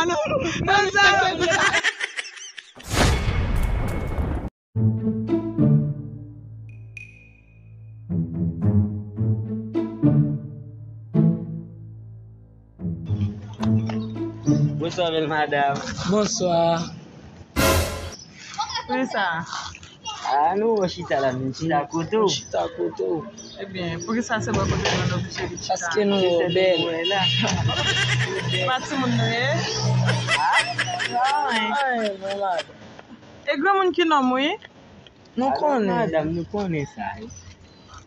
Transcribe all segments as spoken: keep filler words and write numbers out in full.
Nan sa yo. Bonswa, bèl madanm. Bonswa. Poukisa? A, nou wè chita la, nou chita kote w. Chita kote w. Ebyen, poukisa se bò kote nou nou oblije vin chita? Paske nou bèl. Se pa timoun nou ye? A, non, men. Ay, non, madanm. E granmoun ki nonm, wi. Nou konnen. Madanm, nou konnen sa, wi.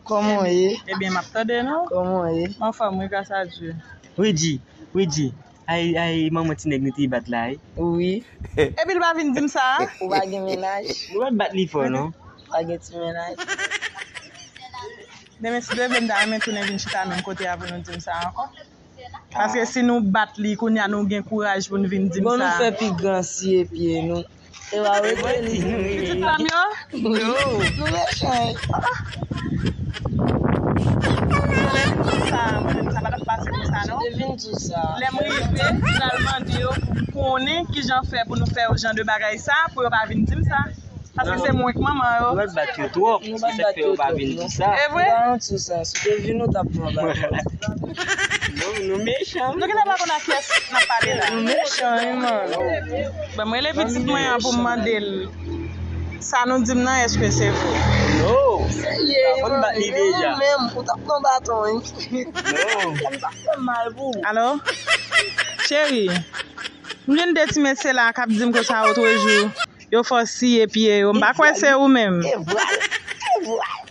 Kòman w ye? Ebyen, m ap tande nou. Kòman w ye? M anfòm, wi, gras a Dye. Wi, Dji, wi, Dji. Ay, ay, manman ti nèg nou te bat la, wi. Wi. Epi l pa vin di m sa. Ou pa gen mennaj? Nou pa t bat li fò, non. Pa gen ti mennaj? Demen, si Dye vle, m ta renmen tounen vin chita menm kote a pou nou di m sa ankò. Paske si nou bat li, kounye a nou gen kouraj pou n vin di m sa. Bon, nou fè pi gran siye pye nou. E w a rete li. Pitit fanm yo? Nou mechan. Sa, sa pa t ap pase konsa, non. Te vin di sa. Lè m rive, m pral mande yo pou m konnen kijan fè pou nou fè jan de bagay sa, pou yo pa vin di m sa. Paske se mwen k manman yo. Nou pa t bat yo twòp, se sa k fè yo pa vin di sa. E vre? Nou pa yon ti sans. Ou te vin, ou t ap pran baton. Nou, nou mechan. Nou gentan pa konn ak kiyès n ap pale la. Nou mechan, wi, man. Bon, mwen rele pitit mwen an pou m mande l sa nou di m nan, èske se vre? Non. Serye, fò n bat li deja. Ou menm, ou t ap pran baton, wi. Non. Sa fè m mal pou ou. Alo? Cheri, m jwenn de ti mesye la k ap di m konsa otrejou. Yo fè w siye pye yo. M pa kwè se ou menm. E vwal. E vwal.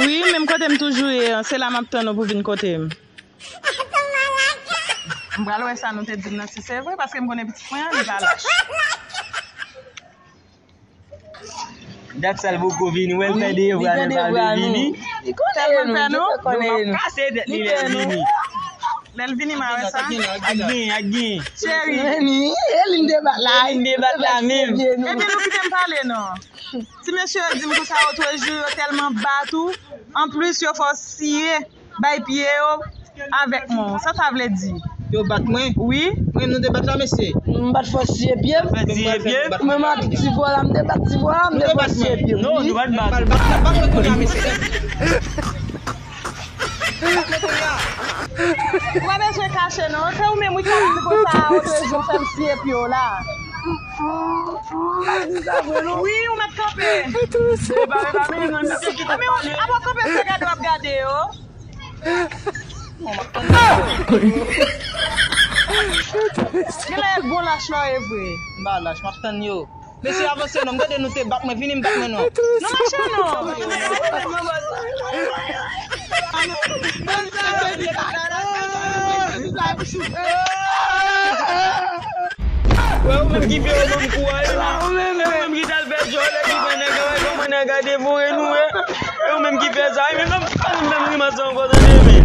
Wi, menm kote m toujou ye an, se la m ap tann ou pou vin kote m. M pral wè sa nou te di m nan, si se vre, paske m konnen pitit mwen an, li pa lach. Dat sa l poko vini, wè l tande yo, vwal, li pa vle vini. Li konnen nou, li konnen nou. Kase tèt li lè l vini. Lè l vini, m a wè sa. Ak gen, ak gen. Cheri. Vini, e li n debat la. E li n debat la menm. Ebyen, nou kite m pale, non. Ti mesye yo di m konsa otrejou, yo tèlman bat ou. Anplis, yo fè w siye, bay pye yo avèk mwen. Sa sa vle di? Yo bat mwen? Wi. Mwen, nou te bat la, mesye. M pa t fè w siye pye m. Fè siye pye m. Mwen, m ak ti vwal la, m te bat ti vwal la, m te fè w siye pye m. Non, nou pa t bat. Bat, bat, bat mwen kounye a, mesye. Ou pa bezwen kache non, se ou menm wi k ap di konsa, otrejou fè m siye pye w la. Wi, ou mèt kanpe. Epa, epa, men non, misye ki t ap pale. Apa w kanpe, se gade w ap gade yo. Genlè e gwo lach la w ye vre. M pa lach, m ap tann yo. Mesye, avanse non, m tande nou te bat mwen, vini m bat mwen non. Nou mache non. Wè, ou menm ki fè yo ban m kou a, wi, non. Ou menm ki t al fè djòlè, ki pran nèg la, kòman nèg la devore nou, wi. E ou menm ki fè sa, wi, men ban m, ban m grimas sa ankò, tande, men.